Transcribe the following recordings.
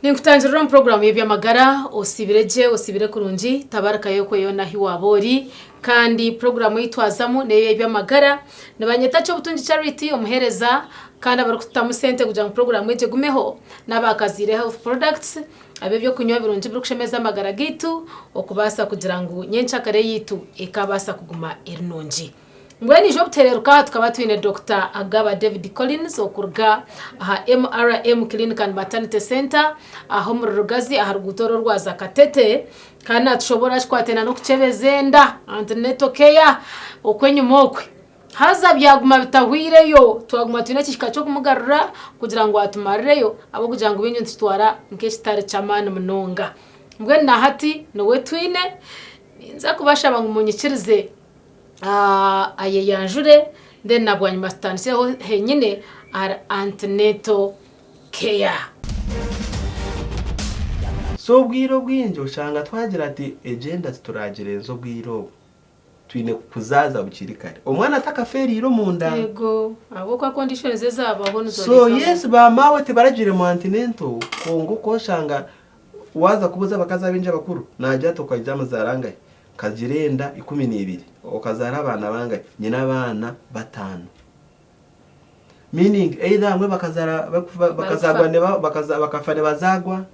Ninkutangirira omu puroguraamu y'eby'amagara, osiibire gye, osiibire kurungi, tabarikayo okwe yoona ahi waaba ori. Kandi puroguraamu ei twazamu n'ey'eby'amagara. Nibanyeta Kyobutungi Charity, omuheereza, kandi abarikututamu sente kugira ngu puroguraamu egi egumeho n'aba Kaziire Health Products, ab'eby'okunywa birungi birikushemeza amagara gaitu, okubaasa kugira ngu nyenkyakare yaitu ekaabaasa kuguma eri nungi. Mbwenu ija obutereeruka aha tukaba twine Dokita Agaba David Collins okuruga aha MRM Clinic and Maternity Centre aha omuri Rugazi aha ruguuto oru orwaza Katete kandi natushoboorora kikwataine n'okukyebeza enda, antenatal care, okw'enyima okwe. Haza byaguma bitahwireyo twaguma twine ekihika ky'okumugarura kugira ngu atumarireyo ahabw'okugira ngu baingi nitukitwara nk'ekitari ky'amaani munonga. Mbwenu na hati niwe twine, ninza kubashaba ngu munyikirize ayeyanjure then na bwanyima tutandikireho henyine ahari antenatal care. So obwire obwingi oshanga twagira ati egi enda tituragirenza obwire obu, twine kukuzaaza bukiri kare omwana atakafeereire omunda. Yego ahabw'okuba conditions ezabaho So nizoreka ngu. yes ba maawe tibaragiire mu antenatal kwonka okoshanga waaza kubuuza abakazi abaingi abakuru naagira ati okaija muzaara angahi? Nkagira enda 12. Okazaara abaana bangahi? Nyine abaana bataano. Meaning either abamwe bakazaara bakazaarwa niba bakafa nibazaarwa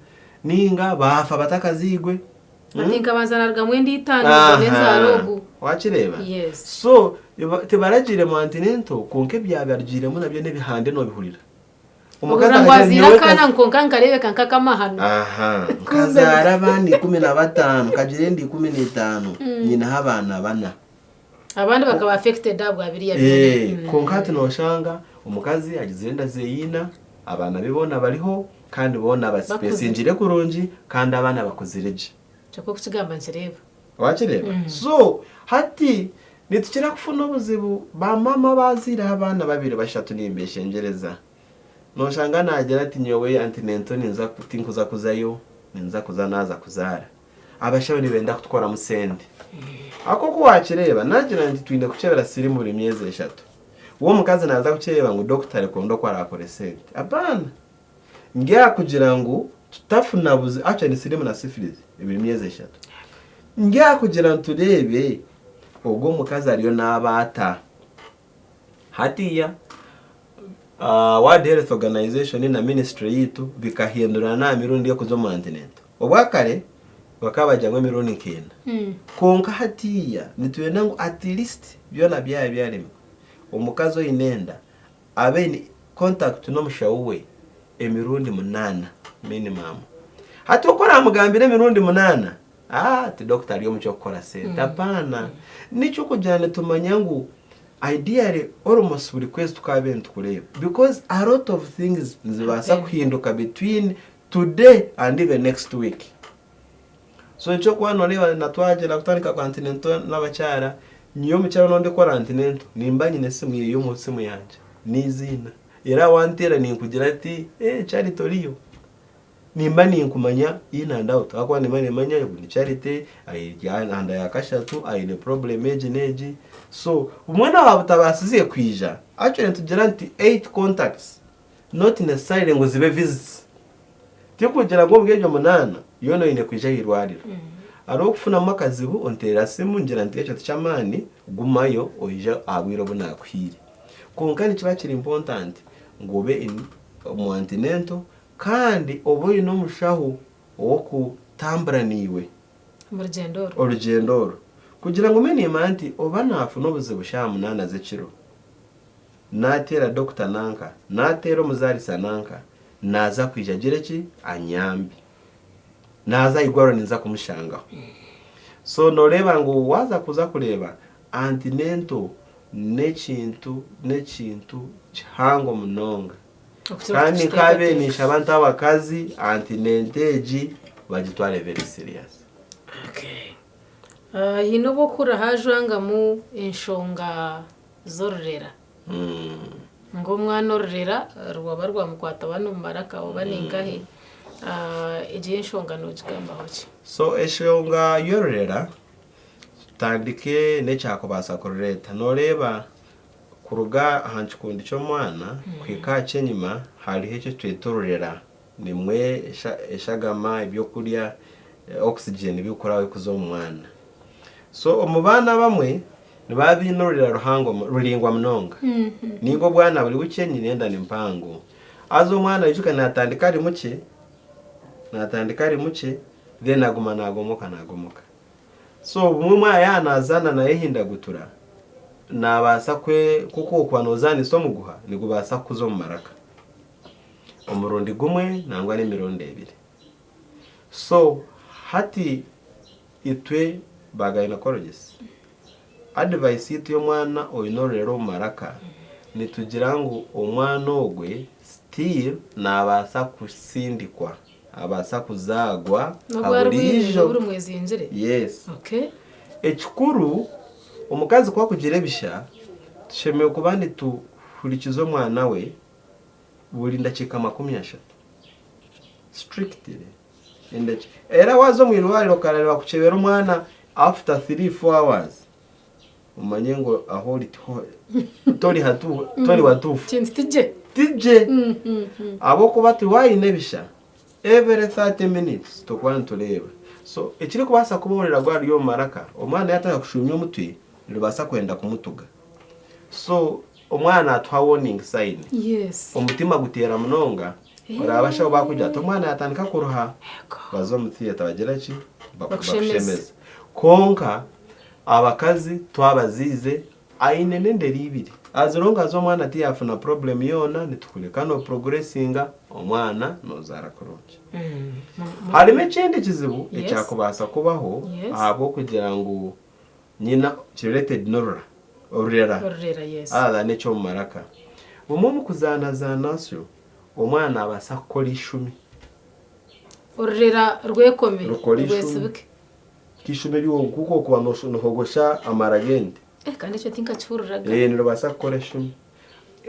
ninga baafa batakazairwe. Ati nkabanza narugamu enda itaano ngu mbone nzaare ogu. Wakireeba? Yes. So tibaragiire mu antenatal kwonka ebyabarugiiremu nabyo n'ebihande nobihurira. Omukazi Ohurira ngu akagira azaire nyowe akaana nka- kwonka nkareebeka nk'akamahano. Aha, nkazaara abaana 15, nkagira enda 15, nyineho abaana bana. Abandi bakaba affected ahabwa biriya Eh, byona. kwonka hati noshanga omukazi agizire enda ze ina, abaana be boona bariho kandi boona Bakuzire. basipesingire kurungi kandi abaana bakuzire gye. Kyonka okukigamba nkireeba. Wakireeba? So hati nitukira kufuna obuzibu ba maama abazaireho abaana babiri bashatu nimbeshengyereza. Noshanga nagira ati nyowe antenatal ninza tinkuza kuzayo ninza kuza naaza kuzaara. Abashaho nibenda kutukoramu sente. Ahabw'okuba ku wakireeba nagira nti twine kukyebera sirimu buri myezi eshatu. We omukazi naaza kukyeba ngu dokita arikwenda oku arakore sente. Apaana! Ndyakugira ngu tutafuna buzibu, actually ni sirimu na syphilis eburi myezi eshatu. Ndyakugira ngu tureebe ogu omukazi ariyo naaba ata. Hatiiya World Health Organization na ministry yaitu bikahindurana aha mirundi y'okuza omu antenatal. Obwakare bakaba bagira ngu emirundi nk'ena. Kwonka hatiiya nitwenda ngu at least byona byaba byaremire, omukazi oine enda abe aine contact n'omushaho we emirundi munaana minimum. Hati oku oramugambire emirundi munaana, aah ti doctor ari omu ky'okukora sente, apaana. N'eky'okugira nitumanya ngu ideally almost buri kwezi tukaabaire nitukureeba because a lot of things nizibaasa kuhinduka between today and even next week. So nikyo orikuba noreeba na twagyenda kutandika ku antenatal n'abakyara, nyowe omukyara ou ndikukora antenatal nimba nyine esimu ye omu simu yangye n'eiziina. Era wanteera ninkugira ati eh Charity oriyo? Nimba ninkumanya in and out ahakuba nimba nimanya ngu ni Charity ari aha nda ya kashatu aine problem egi n'egi. So obumwe naaba butabaasize kwija, actually nitugira nti eight contacts not necessarily ngu zibe visits. Tikugira ngu omuri egyo munaana yoona oine kwija aha irwariro. Hariho okufunamu akazibu onteerera simu ngira nti ekyo tiky'amaani gumayo oije aha bwire obu naakuhaire. Kwonka nikiba kiri important ngu obe in omu antenatal kandi obe oine omushaho ow'okutambura naiwe Omu rugyendo orwo. orugyendo orwo kugira ngu mbe niimanya nti oba naafuna obuzibu shaaha munaana z'ekiro Naateera dokita nanka, naateera omuzaarisa nanka, naaza kwija agire ki? Anyambe. Naaza aha igwariro ninza kumushangaho. So nooreeba ngu waaza kuza kureeba antenatal n'ekintu n'ekintu kihango munonga. Okukira oku Kandi tukiteekateeka. nkaabaire ninshaba nti abakazi antenatal egi bagitware very serious. Okay. Haine obu okuhurira haajwangamu enshonga z'orurera. Ngu omwana orurera rwaba rwamukwata oba n'omu maraka oba ninkahi, egyo enshonga nogigambaho ki? So enshonga y'orurera tutandike n'ekyakubaasa kurureeta. Nooreeba kuruga aha kikundi ky'omwana kuhika aha ky'enyima hariho eki tweta orurera. Nimwe eshagama, ebyokurya, oxygen birikurabaho kuza omu mwana. So omu baana abamwe nibaba baine orurira ruhango ruraingwa munonga. Ninga obwana buri bukye nyina enda ni mpango. Haza omwana oijuka natandika ari mukye, natandika ari mukye then aguma nagomoka nagomoka. So obumwe omwana yaaba nazaana nayehindagutura nabaasa kwe nk'oku orikuba nozaanisa omuguha nigubaasa kukuza omu maraka. Omurundi gumwe nangwa n'emirundi ebiri. So hati itwe ba gynaecologists advice yaitu y'omwana oine orurere omu maraka nitugira ngu omwana ogwe still nabaasa kusindikwa, abaasa kuzaagwa N'obu ari haburiijo. buri mwezingire. Yes. Okay. Ekikuru omukazi ku akugira ebisha tushemereire kuba nituhurikiza omwana we buri ndakiika 30 strictly era waaza omu irwariro okareba kukyebera omwana after 3-4 hours omanye ngu ahu ori tiho tori hatu tori watuufu. Kintu tigye. Tigye ahabw'okuba tiwaine ebisha every 30 minutes tukuba nitureeba. So ekirikubaasa kuba orurira rwaba ruri omu maraka omwana yaatandika kushuumya omutwe nirubaasa kwenda kumutuga. So omwana naatuha warning sign. Yes. Omutima guteera munonga oraba abashaho bakugira ati omwana yatandika kuruha baze omu theatre bagira ki bakushemeze. Kwonka abakazi twabaziize aine n'endero ibiri as long as omwana tiyafuna problem yoona nitukureka no progressinga omwana nozaara kurungi. Harimu ekindi kizibu ekyakubaasa kubaho ahabw'okugira ngu Nyina ki related n'orura orurera Orurera, yes. other than eky'omu maraka. Bumwe omu kuzaanazaana asyo, omwana naabaasa kukora eishumi. Orurera rwekome, Rukore eishumi. rwesibike. Nk'eishumi eri nk'oku orikuba noohogosha amara g'ente. Eh, kandi ekyo tinkakihuriraga. Eh, niribaasa kukora eishumi.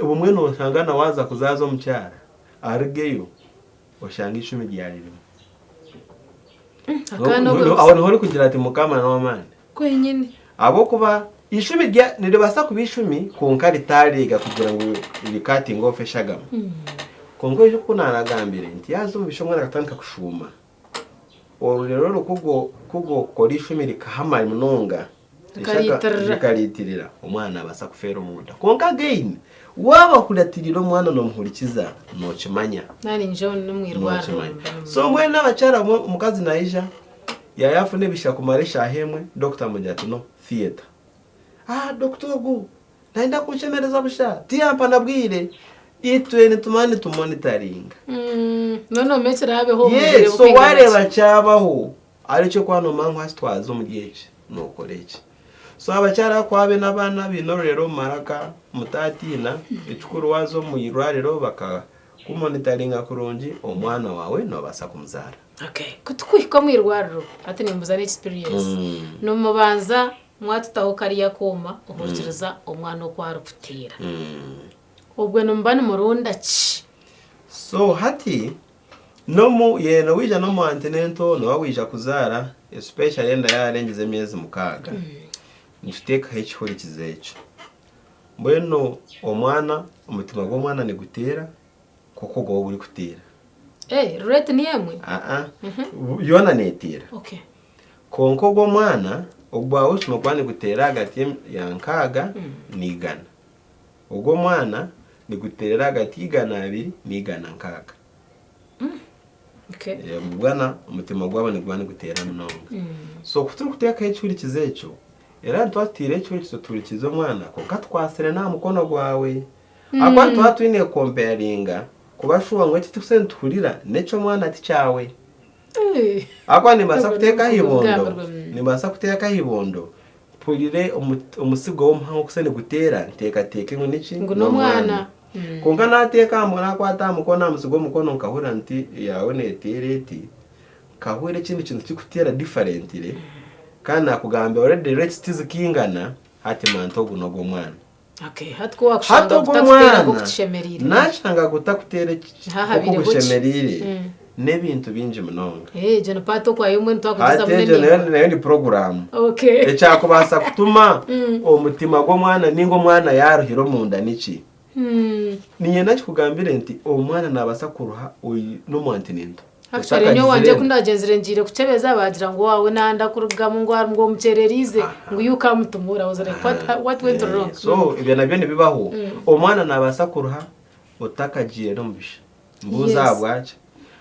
Obumwe nooshanga na waaza kuzaaza omukyara, arugeyo oshange eishumi ryaririmu. Akaana obwo Aho niho orikugira ati Mukama n'ow'amaani. Kwenyini. Ahabw'okuba eishumi rya niribaasa kuba eishumi kwonka ritareega kugira ngu ri cutting off eshagama. Kwonka oijuke oku naanagambire nti yaaza omu bisha omwana akatandika kushuuma, orurere oru ku rwokora eishumi rikahama munonga, Rikariitirira. Rikariitirira, omwana naabaasa kufeera omunda. Kwonka again, waaba ohuratirire omwana noomuhurikiza, nookimanya. Naanye niinyija n'omu irwariro. Nookimanya. So mbwenu abakyara abamwe, omukazi naija, yaaba yaafuna ebisha kumara eshaaha emwe, dokita amugira ati no, theatre. Ah, dokita ogu, nayenda kunshemereza busha, tiyampa na bwire. Itwe nitumanya nitumonitaringa. Mbwenu omanye ekiraabeho omu bwire Yes, so bukwingana ki. waareeba kyabaho, Arikyo ku noomanya ngu hati twaza omuri eki, nookora eki. So abakyara abakuba baine abaana abaine orurere omu maraka, mutaatiina, ekikuru waaza omu irwariro bakakumonitaringa kurungi, omwana waawe noobaasa kumuzaara. Okay. Ku tukuhika omu irwariro, hati nimbuza n'experience, nimubanza mwatutaho kariya kooma ohurikiriza omwana oku arikuteera. Obwe nimuba nimurunda ki? So hati N'omu ye noija n'omu antenatal nooba waija kuzaara especially enda yaarengyeza emyezi mukaaga nituteekaho ekihurikizo ekyo. Mbwenu omwana omutima gw'omwana niguteera nk'oku ogwawe gurikuteera. Eh, rate niyo emwe? Aa, yoona neeteera. Okay. Kwonka ogw'omwana ogwawe niguba niguteera ahagati ya nkaaga n'eigana. Ogw'omwana niguteerera ahagati y'eigana abiri n'eigana nkaaga. Okay. Bwana omutima gwabo niguba niguteera munonga. So ku turikuteekaho ekihurikizo ekyo, era nituba tutaire ekihurikizo tuhurikize omwana kwonka tukwatsire n'aha mukono gwawe. Ahakuba nituba twine kukomparinga kuba shuwa ngu eki turikuba nituhurira n'eky'omwana ti kyawe. Eh. Ahakuba nimbaasa kuteeka aha ibondo, Kugambirwa, mm. nimbaasa kuteeka aha ibondo mpurire omusigo w'omuhango oku niguteera nteekateeke ngu niki? Ngu n'omwana. Kwonka naateeka aha naakwata aha mukono aha musigo w'omukono nkahurira nti eyaawe neeteera eti, nkahurira ekindi kintu kirikuteera differently kandi naakugambira already rates tizikingana, hati manya nti ogu n'ogw'omwana. Okay, hati ku waakushanga Hati ogwo gutakuteera omwana nk'oku kishemereire. naashanga gutakuteera Hahabire oku buki. gushemereire n'ebintu bingi munonga. Eh, egyo ni part okwayo mbwenu twakugizamu Hati egyo n'eningwa. nayo nayo ni puroguraamu. Okay. Ekyakubaasa kutuma omutima gw'omwana ninga omwana yaaruhire omunda niki? Niinyenda nkikugambire nti omwana naabaasa kuruha oi n'omu antenatal. Actually nyowe wangye ku ndagyenzire ngiire kukyebeza baagira ngu owaawe nanda kurugamu ngu ngu omukyereriize ngu you come tomorrow I was like what, what went wrong? So ebyo nabyo nibibaho. Omwana naabaasa kuruha otakagiire n'omu bisha. Mbuuza Yes. ahabwaki?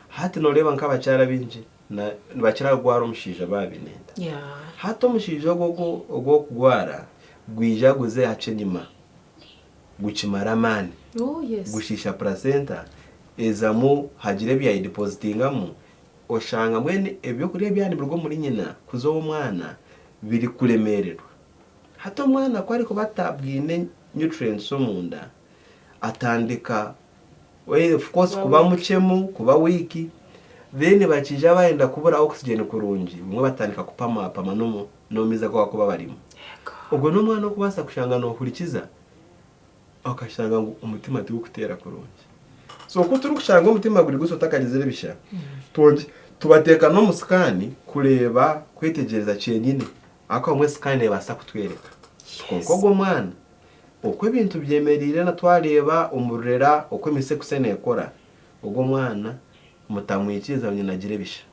Hati nooreeba nk'abakyara baingi na- nibakira kugwara omushaija baaba baine enda. Yeah. Hati omushaija ogwo ogwo- ogw'okugwara gwija guze hakye enyima gukimara amaani. Oh yes. Gushiisha placenta ezamu hagira ebi yayidipozitingamu oshanga mbwenu ebyokurya ebyaba nibiruga omuri nyina kuza ow'omwana biri kuremeererwa. Hati omwana ku arikuba atabwine nutrients omunda atandika of course kuba mukyemu, kuba weak then bakiija bayenda kubura oxygen kurungi bumwe batandika kupamapama n'omu maizi agu barikuba barimu. Ogwo n'omwana orikubaasa kushanga nohurikiza okashanga ngu omutima tigurikuteera kurungi. So ku turikushanga omutima guri gutyo otakagizire ebisha, tubateeka n'omu scan kureeba kwetegyereza kyenyine ahakuba obumwe scan neebaasa kutworeka. Kwonka ogwo omwana oku ebintu byemereire na twareeba omu rurera oku emisekuse neekora, ogwo omwana mutamwikiriza ngu nyina agire ebisha.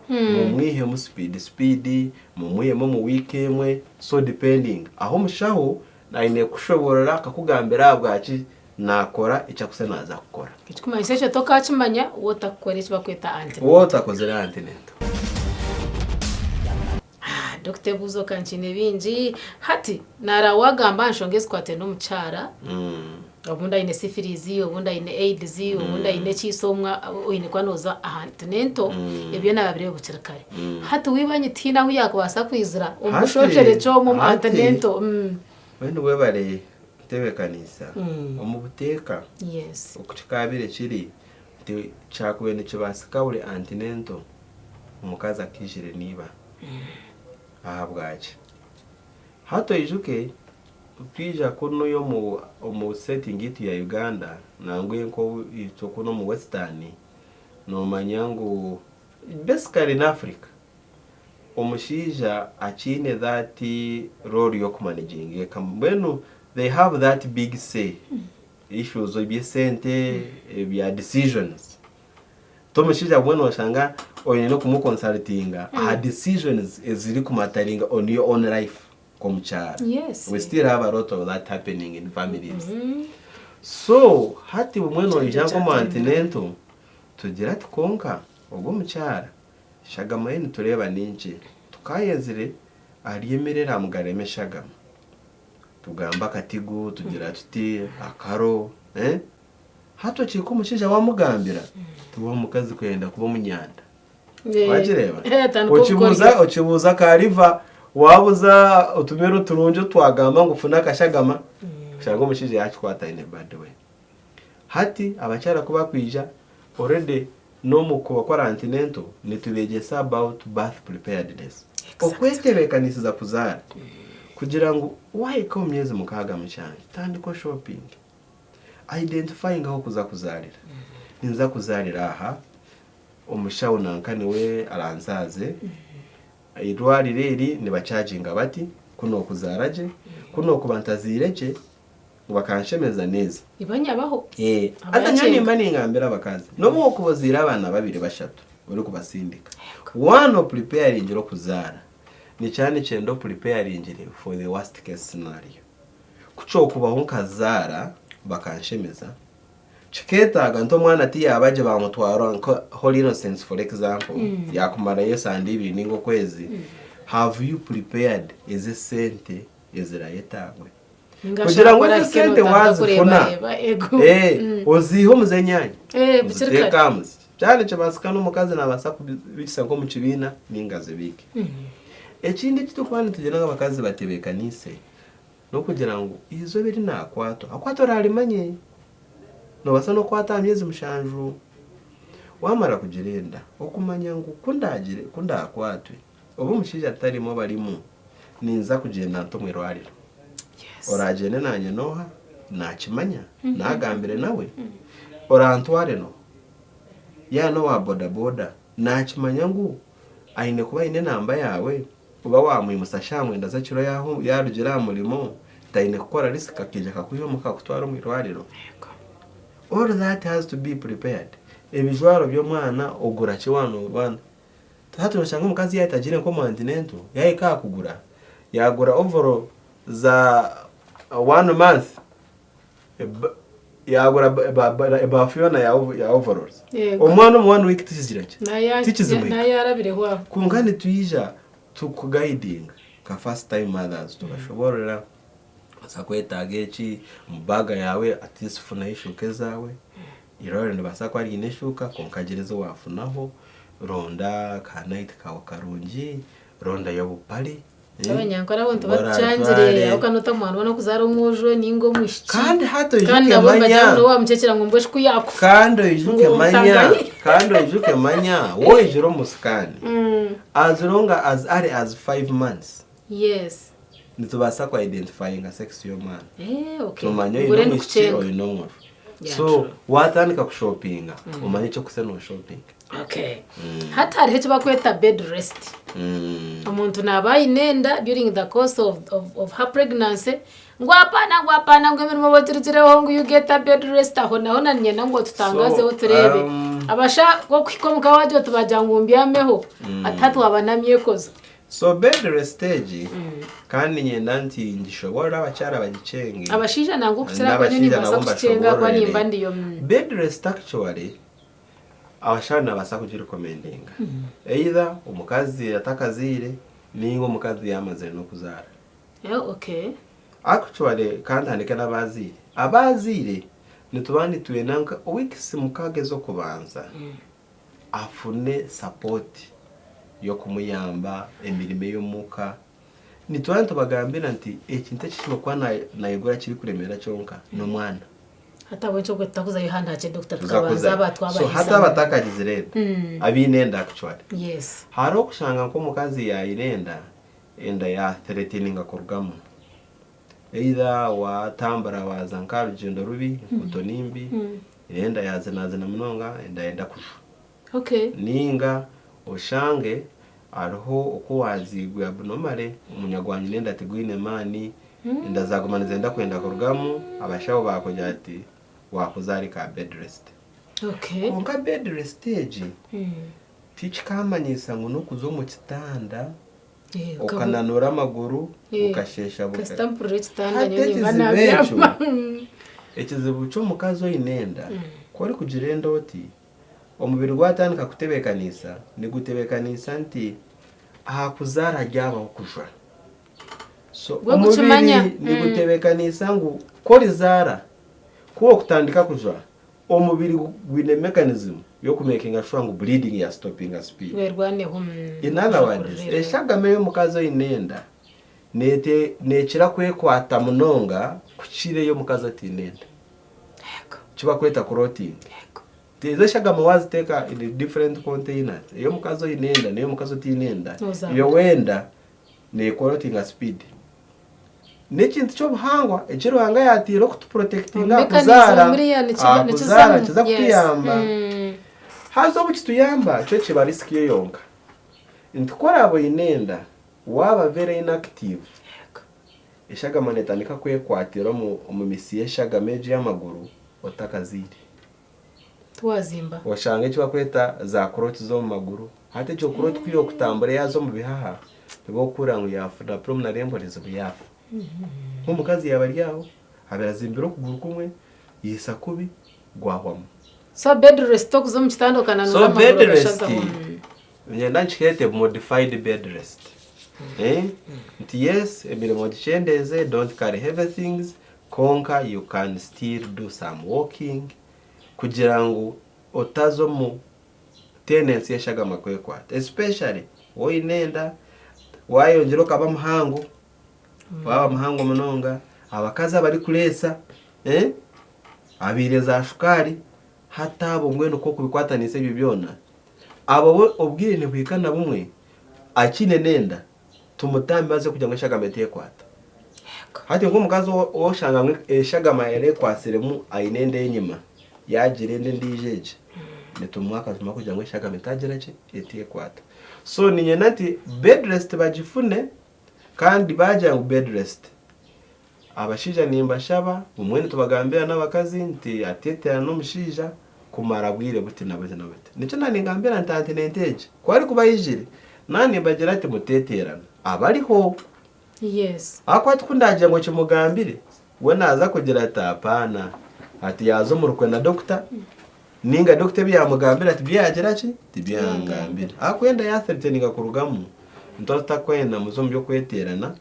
Mumwihemu speed speed, mumwihemu omu wiiki emwe, so depending. Aho omushaho aine kukushoboorora akakugambira ahabwaki naakora eki arikuba naaza kukora. Ekikumanyisa ekyo tokakimanya waaba otakukora eki barikweta antenatal. Waaba otakozire antenatal. Dokita ebibuuzo ka nkiine bingi. Hati naara waagamba aha nshonga ezikwataine n'omukyara, obundi aine syphilis, obundi aine AIDS, obundi aine ekiisa omwa oine kuba nooza aha antenatal, ebyo naabireeba bukiri kare. Hati we ibanyi tihaine ahu yaakubaasa kwizira omu bushonshorekye omwo omu antenatal. Mbwenu webare kutebeekanisa omu buteeka oku kikaabaire kiri nti kyakubaire nikibaasika buri antenatal omukazi akaijire na iba. Ahabwaki? Hati oijuke twija kunuya omu setting yaitu ya Uganda nangwa nk'itwe kunu omu western nomanya ngu basically in Africa omushaija akiine that role y'okumanaginga eka mbwenu they have that big say issues eby'esente ebya decisions. T'omushaija bumwe noshanga oine n'okumuconsultinga aha decisions ezirikumataringa on your own life nk'omukyara. Yes. We still have a lot of that happening in families. So hati bumwe noija nk'omu antenatal tugira ati kwonka ogwo omukyara eshagama ye nitureeba ni nkye, tukayenzire arye emere eramugaruremu eshagama. Tugamba akatigu, tugira tuti akaro, eh? Hati okiika omushaija wamugambira ti wa mukazi kwenda kuba omunyanda. Wagireeba? Okibuuza okibuuza kariva wabuza otumere oturungi otwagamba ngu funa akashagama oshanga omushaija yakikwata in a bad way. Hati abakyara ku bakwija already n'omu kubakora antenatal nitubegyesa about birth preparedness. Okwetebeekanisiza kuzaara kugira ngu wahika omu myezi mukaaga mushanju tandika oshopinge. Identifying ahu orikuza kuzaarira. Ninza kuzaarira aha, omushaho nanka niwe aranzaaze, eirwariro eri nibakyaginga bati, ku nookuzaara gye, ku nookuba ntazaire gye, ngu bakanshemeza neeza. Iba nyabaho. Haza nyowe nimba ningambira abakazi, n'obu wakuba ozaire abaana babiri bashatu orikubasindika, waaba noopuripeyaringira okuzaara, nikyaba nikyenda opuripeyaringire for the worst case scenario. Ku kyokubaho nkazaara bakanshemeza, kikeetaaga nti omwana tiyaaba gye baamutwara nka Holy Innocents for example, yaakumarayo esande ibiri nainga okwezi, have you prepared ez'esente ezirayetaagwe? Kugira ngu ezo esente waazifuna, oziihe omu z'enyaanya, oziteeke aha muziki. Kyaba nikibaasika n'omukazi naabaasa kubibikisa nk'omu kibiina nainga azibiike. Ekindi eki turikuba nitugira ngu abakazi batebeekaniise n'okugira ngu eizooba eri naakwatwa, ahakuba toraarimanye. Noobaasa n'okukwata aha myezi mushanju. Waamara kugira enda, okumanya ngu ku ndaagire, ku ndaakwatwe, oba omushaija atarimu oba arimu, ninza kugyenda nta omu irwariro. Oraagyende naanye n'oha? Naakimanya? Naagambire nawe? Orantware n'oha? Yaaba n'owa bodaboda, naakimanya ngu aine kuba aine enamba yaawe, oba waamwimutsya shaaha mwenda z'ekiro yaarugira aha murimo, Taine kukora risk akaija akakwiha omuka akakutwara omu irwariro. All that has to be prepared. Ebijwaro by'omwana ogura ki waaba noorwana? Hati noshanga omukazi yaahika agiire nk'omu antenatal, yaahika aha kugura, yaagura overall za one month, yaagura ebaafu yoona ya overalls. Omwana omu one week tikigira ki? Tikizimuhika. Kwonka nitwija tukugaidinga nka first time mothers tubashoboororera oza kwetaaga eki, omu baaga yaawe at least funayo eshuuka ezaawe, eirwariro niribaasa kuba riine eshuuka kwonka gira ezi waafunaho, ronda ka nayiti kaawe karungi, rondayo obupare. Abanyankore abo nitubakyangire aho kandi otamwana n'okuzaara omwojo ninga omwishiki. Kandi hati oijuke Kandi nabo manya. nibagira ngu wamukyekera ngu mbwenu shi ku yaakufa. Kandi oijuke Ngu manya, otangaye. kandi oijuke manya, woijire omu scan, as long as early as 5 months, Yes. nitubaasa ku identifyinga sex y'omwana. Eh, okay. Tumanye oine Ngure omwishiki ndikucenga. oine omwojo. Yeah, So true. watandika kushopinga, omanye eky'okuza noshopinga. Okay. Hati hariho eki barikweta bed rest. Omuntu naaba aine enda during the course of, of, of her pregnancy ngu apaana ngu apaana ngu emirimo bogirugireho ngu you get a bed rest aho naho na niinyenda ngu otutangazeho So, tureebe. Abasha okuhika omuka waagira oti baagira ngu mbyameho hati hati waaba namyekozo. So bed rest egi kandi niinyenda nti ngishoboorore abakyara bagikyenge. Abashaija nangwa okukira aho nyowe N'abashaija nimbaasa nabo kukikyenga ahakuba mbashoboororere. nimba ndiyo. Bed rest actually Abashaho nibabaasa kugirekomendinga either omukazi atakazaire ninga omukazi yaamazire n'okuzaara. Actually ka ntandike n'abaazaire. Abaazaire nituba nitwenda nka weeks mukaaga ez'okubanza afune support y'okumuyamba emirimo ey'omuka. Nituba nitubagambira nti ekintu eki aine kuba nayegura ekirikuremeera kyonka n'omwana. Hati ahabw'enki obwo tutakuzayo hanu hakye doctor Tuza tukabanza kuzayo. aba So twabahisa hati abatakagizire enda, Mm. abaine enda actually. Yes. Hariho okushanga nk'omukazi yaayine enda, enda ya threateninga kurugamu. Either waatambura waaza nk'aha rugyendo rubi, enguuto ni mbi, enda yaazinazina munonga, enda yenda kujwa. Okay. Ninga oshange hariho oku waaziirwe abnormally, omunya gwa nyina enda tigwine maani, enda zaaguma nizenda kwenda kurugamu, abashaho baakugira bati waakuza ahari ka bed rest. Okay. Kwonka bed rest egi tikikamanyiisa ngu n'okuza omu kitanda Eh, ukaba- okananura amaguru Eh, okasheesha buka. Kasita mpurira ekitanda Hati nyowe nimba ekizibu ekyo, nabyama. ekizibu ky'omukazi oine enda, ku orikugira enda oti, Omubiri gwatandika kutebeekanisa, nigutebeekanisa nti aha kuzaara haryabaho okujwa. So Gwe gukimanya. omubiri nigutebeekanisa ngu ku orizaara, ku okutandika kujwa, omubiri gwine mechanism y'okumekinga sure ngu bleeding ya stopinga speed. Werwaneho. In other words, eshagama ey'omukazi oine enda neete neekira kwekwata munonga kukira ey'omukazi otaine enda. Eki barikweta clotting. Ezo eshagama waaziteeka in different containers, ey'omukazi oine enda n'ey'omukazi otaine enda, Nozaahura. ey'ow'enda neeclottinga speed. N'ekintu ky'obuhangwa eki Ruhanga yaataire okutuprotectinga aha kuzaara, aha kuzaara nikiza kutuyamba. Haza obu kituyamba, kyo kiba risk yo yonka. Nti ku oraabe oine enda, waaba very inactive, Eshagama neetandika kwekwatira omu mitsi y'eshagama egyo y'amaguru otakazaire. Tiwazimba. Oshanga eki barikweta za clots z'omu maguru. Hati egyo clot ku yookutambura yaaza omu bihaha, nibwo orikuhurira ngu yaafuna pulmonary embolism yaafa. Nk'omukazi yaaba ari aho, abaire azimbire okuguru kumwe, yaisa kubi, gwahwamu. So bed rest okuza omu kitanda okananura So amaguru bed rest, ogashazaho. Niinyenda nkiheete modified bed rest. Eh? Nti yes, emirimo ogikyendeeze, don't carry heavy things, kwonka you can still do some walking kugira ngu otaza omu tendency y'eshagama kwekwata. Especially waaba oine enda, waayongyera okaba muhango, waaba muhango munonga, abakazi abarikureetsa, eh? Abaine za shukaari, hati abo mbwenu ku okubikwatanisa ebyo byona, Abo bo obwire nibuhika na bumwe akiine n'enda tumutambe aze kugira ngu eshagama eteekwata. Hati nk'omukazi ou oshanga ngu eshagama erekwatsiremu aine enda enyima yaagira enda endiijo egi nitumuha akajuma kugira ngu eshagama etagira ki eteekwata. So niinyenda nti bed rest bagifune kandi baagira ngu bed rest. Abashaija nimbashaba, bumwe nitubagambira n'abakazi nti ateeterana n'omushaija kumara bwire buti na buti na buti. Nikyo naaningambira nti antinenti egi ku arikuba aijire, naanimbagira ati muteeterana, aba ariho. Yes. Ahakuba hati ku ndaagira ngu okimugambire, we naaza kugira ati apaana, ati yaaza omu rukwe na dokita, Ninga dokita ebi yamugambira tibyo yagira ki? Tibyo yangambira. Ahakuba enda yathreateninga kurugamu, nituba tutakwenda muze omu by'okweterana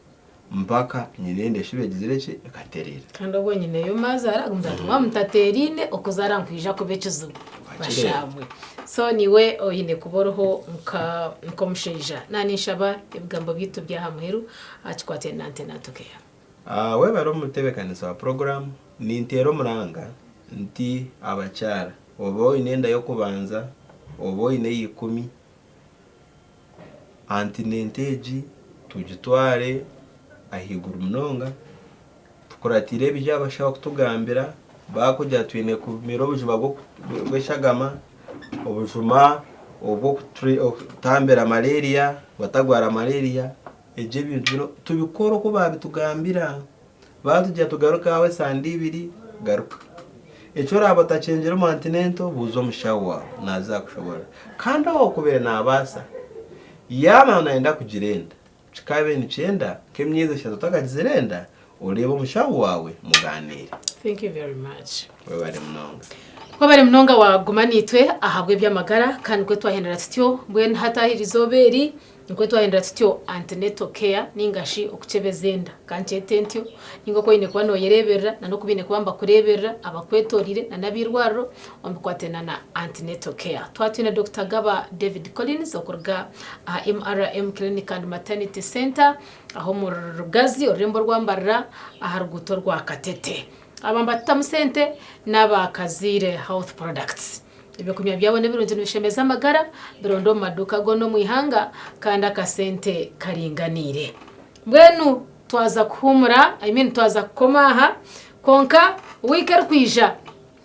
mpaka nyina enda eshuba egizire ki? Ekatereera. Kandi obwo nyineyo mazaara agumize ati mwaba mutateeraine okuzaara nikwija kuba ekizibu Wakireeba. bashaabwe. So niiwe oine kuba oriho nka nk'omushaija. Naninshaba ebigambo byaitu by'aha muheru aha kikwatiraine na antenatal care. Webare omutebekanisa wa puroguramu, ninteera omuranga nti abakyara oba oine enda y'okubanza oba oine eya ikumi, antinento egi tugitware ahaiguru munonga, tukuratire ebi abashaho barikutugambira, bakugira twine kumira obujuma bw'eshagama, obujuma obw'okutambira malaria batagwara malaria. Egyo ebintu bino tubikore oku baabitugambira. Baatugira tugaruke aho esande ibiri, garuka. Eki oraaba otakyengire omu antinento, buuza omushaho waawe, naaza kukushoboorora. Kandi owaakubaire naabaasa, yaaba naayenda kugira enda, kikaabaire nikyenda nk'emyezi eshatu otakagizire enda, oreebe omushaho waawe mugaaniire. Thank you very much. Webare munonga. Webare munonga waaguma naitwe ahabw'eby'amagara kandi nikwo twahendera tutyo mbwenu hati aha erizooba eri Nikwo twahindura tutyo antenatal care ninga shi okukyebeza enda ka nkyete ntyo ninga oku oine kuba noyereberera na n'oku baine kuba nibakureberera abakwetorire na n'abeirwariro omu bikwatiraine na antenatal care. Twaba twine Dokita Gaba David Collins okuruga aha MRM Clinic and Maternity Centre aho omu Rugazi orurembo orwa Mbarara aha ruguuto rwa Katete. Aba nibatutamu sente n'aba Kazaire Health Products. Ebyokunywa byabo n'ebirungi nibishemeza amagara, bironda omu maduuka goona omu ihanga kandi akasente karinganiire. Mbwenu twaza kuhuumura, I mean twaza kukoma aha, kwonka wiiki erikwija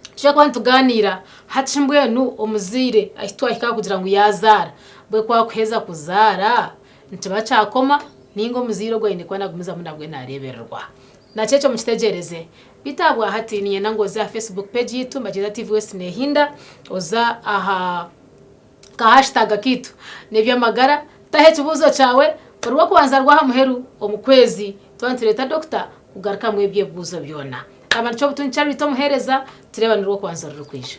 nitwija kuba nitugaaniira hati shi mbwenu omuzaire ahi twahika aha kugira ngu yaazaara, mbwenu ku akuheza kuzaara nikiba kyakoma nainga omuzaire ogwo aine kuba naagumizamu nabwe naareebererwa. Nakyo ekyo mukitegyereze. Beitu ahabwa hati niinyenda ngu oze aha Facebook page yaitu Mbagyeza TV West Nehinda, oza aha ka hashtag kaitu n'eby'amagara, taho ekibuuzo kyawe, orw'okubanza rw'aha muheru omu kwezi twaba nitureeta dokita kugarukamu ebyo ebibuuzo byona. Abantu Kyobutungi Charity omuheereza, tureebane orw'okubanza orurikwija.